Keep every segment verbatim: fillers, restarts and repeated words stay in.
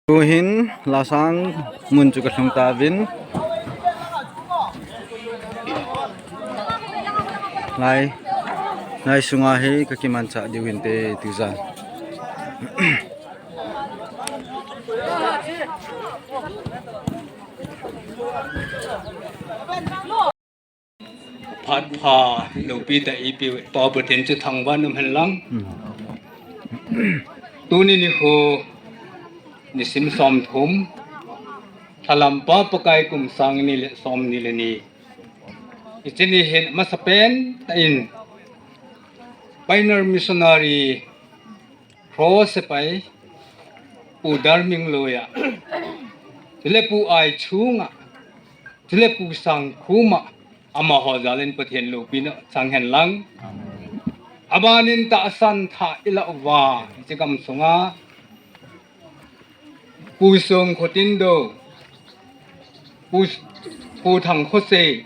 Tuhin lasang mun chu kalhung tauvin. Lai, lai sunga hi kakimanchah diu hinte tujan. Phat pha loupi tah eipeu Pa Pathen chu thangvah in umhen lang. Tuni nikho nisim somthum, Thalam Pa Pakai kum sang ni le som ni le ni. Hiche ni hin amasapen tah in Pioneer Missionary Cross sepai Pu Darming Loia, chule Pu Aichunga, chule Pu Sangkhuma, amaho jalin Pathen loupina chang hen lang. Abanin tahsan thah ilah uva, hiche gamsunga Pu Songkhotindo, Pu, Pu Thangkhosei,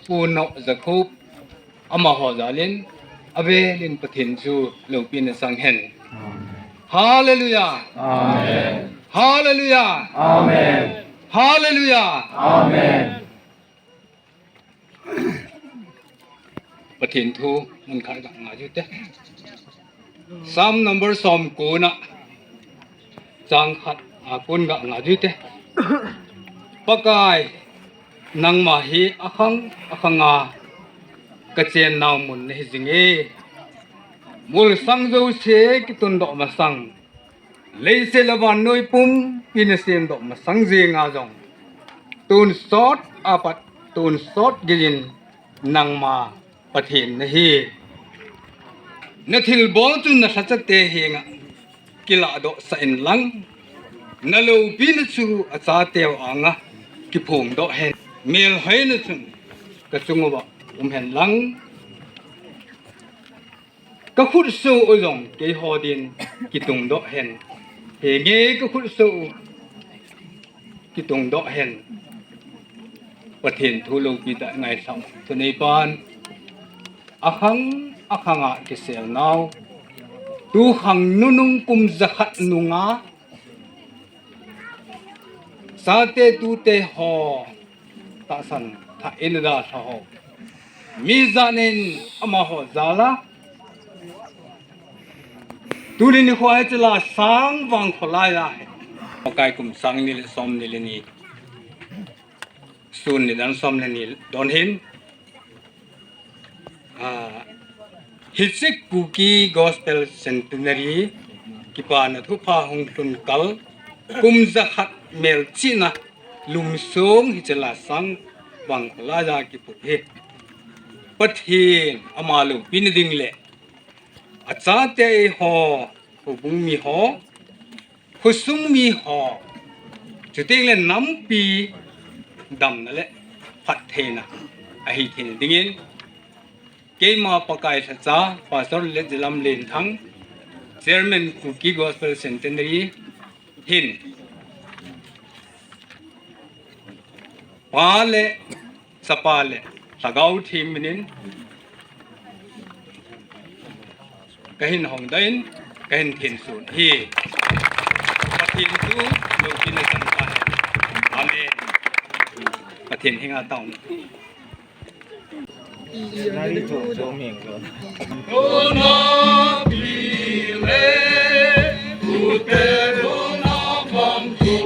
Pu Noh Jakhup, amaho jalin, avelin Pathen chu loupina chang hen. Hallelujah. Amen. Hallelujah. Amen. Hallelujah. Amen. Pathen thu mun khat ga ngai u hite. Psalm number somko na, chang khat a kon ga ngai u hite. Pakai, nangma hi akhang akhanga kachennau mun nahi jinge. Molsang jouse kitundoh masang, leiset le vannoi pumpi nasemdoh masang jenga jong, tonsot apat tonsot geiyin nangma Pathen nahi. Nathilbol chu nalhachate henga kilahdohsah in lang, naloupina chu achateu anga kiphongdoh hen. Melhoina chun kachunguva um hen lang. Kakhutsoh u jong keiho din kitungdoh hen. Henge kakhutsoh u kitungdoh hen. Pathen thu loupi tah ngaisang thuneipan, akhang akhanga kiselnau, tukhang nunung kum jakhat nunga chate tute ho tahsan thah in adalha ho, mi jat in amaho jal a, tuni nikho hiche lasang vangkho laiya hi Pakai kum sang ni le som ni le ni, sun nidan som le ni don hin, ah, hiche Kuki Gospel Centenary kipana thupha hung lhun kal kum jakhat melchihna lungsong hiche lasang vangkho laiya kiphut hi Pathen ama loupina ding le achate eiho, houbung mi ho, khosung mi ho, chuteng le nampi damna le phattheina ahi theina dingin, keima Pakai lhacha Pastor Letjilam Lenthang, Chairman Kuki Gospel Centenary hin, Pa le Chapa le Lhagao Theng minin kahin hongdoh in, kahin thensun ahi. Pathen thu loupina chang tahen. Amen. Pathen henga taona.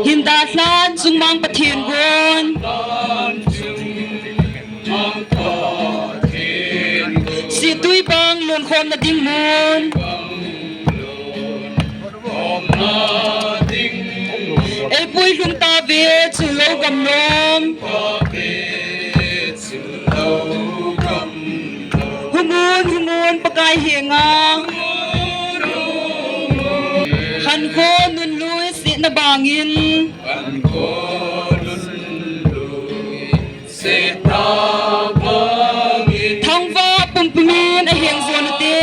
Hin dalhan chungmang Pathen gon. Sittui bang lonkhomna ding mun. Eipui lhung tauve chulou gamlom. Hungun, hungun Pakai henga. Khankho nunlui setna bangin. Thangvah pumpin aheng jon ute.